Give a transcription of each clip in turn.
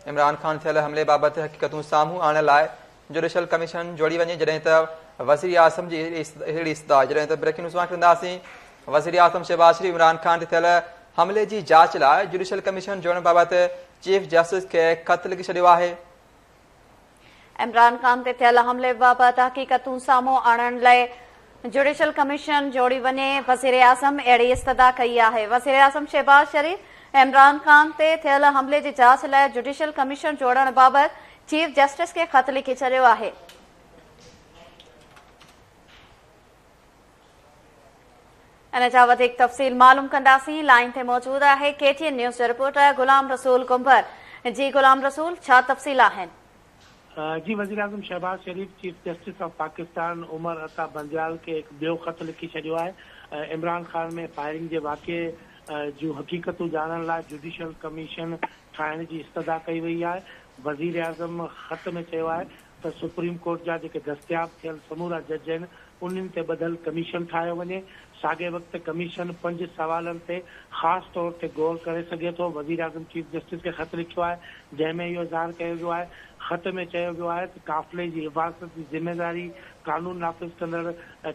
عمران خان ٿيل حملي بابت حقيقتون سامهون آڻڻ لاء جوڊيشل ڪميشن جوڙي وڃي جڏهن ته وزيراعظم جي اهڙي استدعا جڏهن ته بريڪنگ نيوز اوهان کي ڏينداسين وزيراعظم شهباز شريف عمران خان تي ٿيل حملي جي جاچ لاء جوڊيشل ڪميشن جوڙڻ بابت چيف جسٽس کي خط لکي ڇڏيو آهي. عمران خان تي ٿيل حملي بابت حقيقتون سامهون آڻڻ لاء جوڊيشل ڪميشن جوڙي وڃي، وزيراعظم اهڙي استدعا ڪئي آهي. وزيراعظم شهباز شريف عمران خان تي ٿيل حملي جي جاچ لاء جوڊيشل ڪميشن جوڙڻ بابت چيف جسٽس کي خط لکي ڇڏيو آهي. ان جا وڌيڪ تفصيل معلوم ڪنداسين، لائين تي موجود آهي ڪي ٽي اين نيوز جو رپورٽر غلام رسول ڪنڀر. جي غلام رسول ڇا تفصيل آهن؟ جي وزيراعظم Shehbaz Sharif chief justice of Pakistan Umar Ata Bandial کي هڪ ٻيو خط لکي ڇڏيو آهي. عمران خان ۾ فائرنگ جي واقعي جون حقيقتون ڄاڻڻ لاء جوڊيشل ڪميشن ٺاهڻ جي استدعا ڪئي وئي آهي. وزيراعظم خط ۾ چيو آهي ته سپريم ڪورٽ جا جيڪي دستياب ٿيل سمورا جج آهن انهن تي ٻڌل ڪميشن ٺاهيو وڃي، ساڳئي وقت ڪميشن پنج سوالن تي خاص طور تي غور ڪري سگهي ٿو، وزيراعظم چيف جسٽس کي خط لکيو آهي جنهن ۾ اهو اظهار ڪيو ويو آهي، خط ۾ چيو ويو آهي ته قافلي جي حفاظت جي ذميواري قانون نافذ ڪندڙ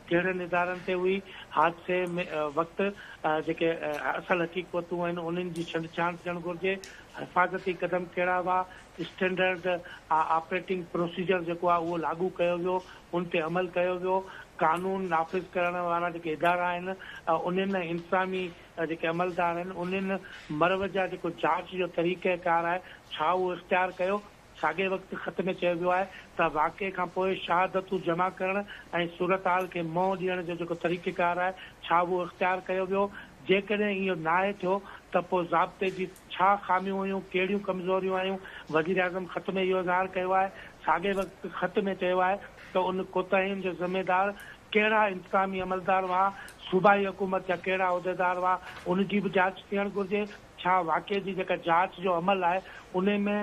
ڪهڙن ادارن تي هئي، حادثي وقت جيڪي اصل حقيقتون آهن انهن جي ڇنڊڇاڻ ٿيڻ گهرجي، حفاظتي قدم ڪهڙا هئا، اسٽينڊرڊ آپريٽنگ پروسيجر جيڪو آهي اهو لاڳو ڪيو ويو، ان تي عمل ڪيو ويو، قانون نافذ ڪرڻ وارا جيڪي ادارا آهن انهن ۽ انتظامي جيڪي عملدار آهن انهن مروجه جيڪو جاچ جو طريقه ڪار آهي ڇا اهو اختيار ڪيو؟ ساڳئي وقت خط ۾ چيو ويو آهي ته واقعي کان پوء شهادتون جمع ڪرڻ ۽ صورتحال کي منهن ڏيڻ جو جيڪو طريقه ڪار آهي ڇا اهو اختيار ڪيو ويو؟ جيڪڏهن اهو ناهي ٿيو ته پوء ضابطي جي ڇا خاميون هيون، ڪهڙيون ڪمزوريون آهيون؟ وزيراعظم خط ۾ اهو اظهار ڪيو آهي. ساڳئي وقت خط ۾ چيو آهي ته ان ڪوتاهين جو ذميدار ڪهڙا انتظامي عملدار هئا، صوبائي حڪومت جا ڪهڙا عهديدار هئا، ان جي به جاچ ٿيڻ گهرجي. ڇا واقعي جي جيڪا جاچ جو عمل آهي، انهي ۾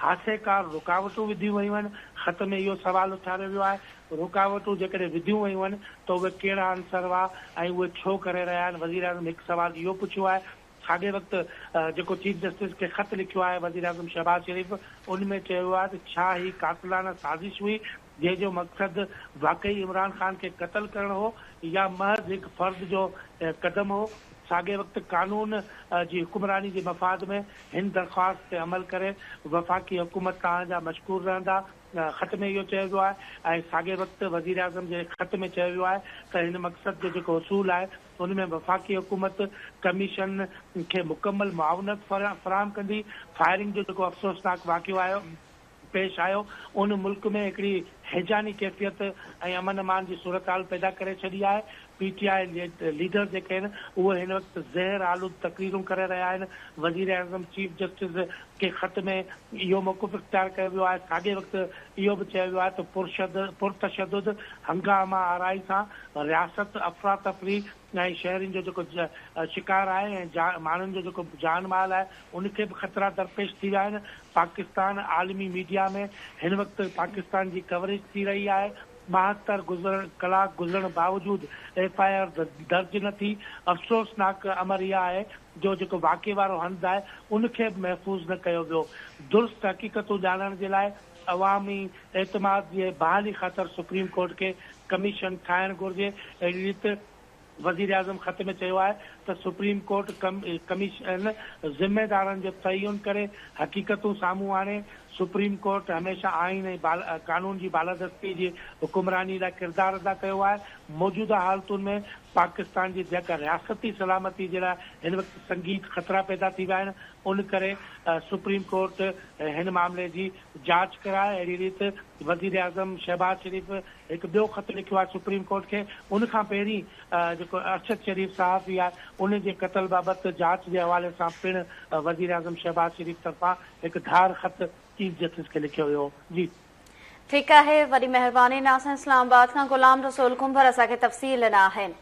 هاسيڪار رڪاوٽون وڌيون ويون آهن؟ خط ۾ اهو سوال اٿاريو ويو آهي. رڪاوٽون جيڪڏهن وڌيون ويون آهن ته اهي ڪهڙا عنصر هئا ۽ اهي ڇو ڪري رهيا آهن؟ وزيراعظم هڪ سوال اهو پڇيو آهي. ساڳئي وقت جيڪو چيف جسٽس کي خط لکيو آهي وزيراعظم شهباز شريف ان ۾ چيو ويو آهي ته ڇا هي قاتلانه سازش هئي جنهن جو مقصد واقعي عمران خان کي قتل ڪرڻ هو يا محض هڪ فرد جو قدم هو؟ ساڳئي وقت قانون جي حڪمراني جي مفاد ۾ هن درخواست تي عمل ڪري وفاقي حڪومت توهان جا مشڪور رهندا. خط ۾ اهو چيو ويو آهي ۽ ساڳئي وقت وزيراعظم جي خط ۾ چيو ويو آهي ته هن مقصد جو جيڪو حصول آهي ان ۾ وفاقي حڪومت ڪميشن کي مڪمل معاونت فراهم ڪندي، فائرنگ جو جيڪو افسوسناڪ واقعو آيو پيش آيو ان ملڪ ۾ هڪڙي هيجاني ڪيفيت ۽ امن امان جي صورتحال پيدا ڪري ڇڏي آهي، پي ٽي I leader جيڪي آهن اهي هن وقت زهر آلود تقريرون ڪري رهيا آهن، وزيراعظم چيف جسٽس کي خط ۾ اهو موقف اختيار ڪيو ويو آهي، ساڳئي وقت اهو به چيو ويو آهي ته پرتشدد هنگامه آرائي سان رياست افراتفري ۽ شهرين جو جيڪو شڪار آهي ۽ ماڻهن جو جيڪو جان مال آهي ان کي به خطرا درپيش ٿي ويا آهن، پاڪستان عالمي ميڊيا ۾ هن وقت پاڪستان جي ڪوريج ٿي رهي آهي، 72 گذرڻ ڪلاڪ گذرڻ باوجود ايف I R درج نه ٿي، افسوسناڪ امر اها آهي جو جيڪو واقعي وارو هنڌ آهي ان کي به محفوظ نه ڪيو ويو، درست حقيقتون ڄاڻڻ جي لاء عوامي اعتماد جي بحالي خاطر سپريم ڪورٽ کي ڪميشن ٺاهڻ گهرجي، اهڙي ريت وزيراعظم خط ۾ چيو آهي ته سپريم ڪورٽ ڪميشن ذميدارن جو تعين ڪري حقيقتون سامهون آڻي، سپريم ڪورٽ هميشه آئين ۽ قانون جي بالادستي جي حڪمراني لاء ڪردار ادا ڪيو آهي، موجوده حالتن ۾ پاڪستان جي جيڪا رياستي سلامتي جي لاء هن وقت سنگين خطرا پيدا ٿي ويا آهن ان ڪري سپريم ڪورٽ هن معاملي جي جاچ ڪرائي، اهڙي ريت وزيراعظم شهباز شريف هڪ ٻيو خط لکيو آهي سپريم ڪورٽ کي ان کان پهرين جيڪو ارشد شريف صحافي آهي ان جي قتل بابت جاچ جي حوالي سان پڻ وزيراعظم شهباز شريف طرفان هڪ ڌار خط چيف جسٽس کي لکيو ويو هو. جي. ٺيڪ آهي وڏي مهرباني ناصر اسلام آباد کان غلام رسول ڪنڀر اسان کي تفصيل ڏنا آهن.